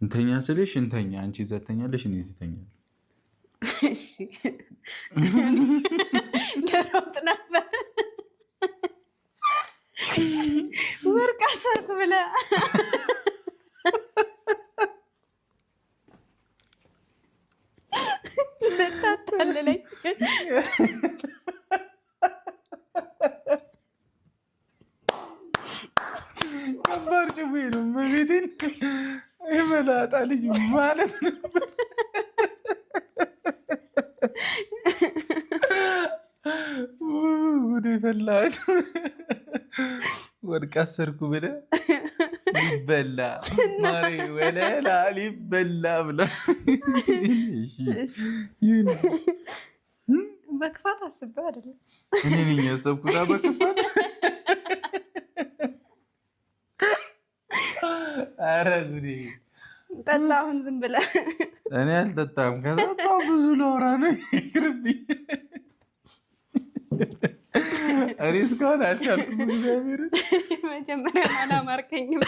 እንተኛ ስልሽ እንተኛ። አንቺ እዛ ትተኛለሽ፣ እኔ እዚህ እተኛለሁ። እሺ፣ ልሮጥ ነበር፣ ወርቅ አሰርኩ ብለህ። ልታታልለኝ። ከባድ ጭዌ ነው። መቤቴን የመላጣ ልጅ ማለት ነበር። ጉዴ ፈላች። ወድቃ አሰርኩ ብለህ ሊበላ ማሬ ወለላ ሊበላ ብለህ። በክፋት አስቤው አይደለም። እኔ ነኝ ያሰብኩት በክፋት። ኧረ ጉዴ! ጠጣ አሁን ዝም ብለህ። እኔ አልጠጣም። ከጠጣሁ ብዙ ላወራ ነው። ይቅርብኝ። እኔ እስካሁን አልቻልኩም። እግዚአብሔርን መጀመሪያ አላማርከኝም።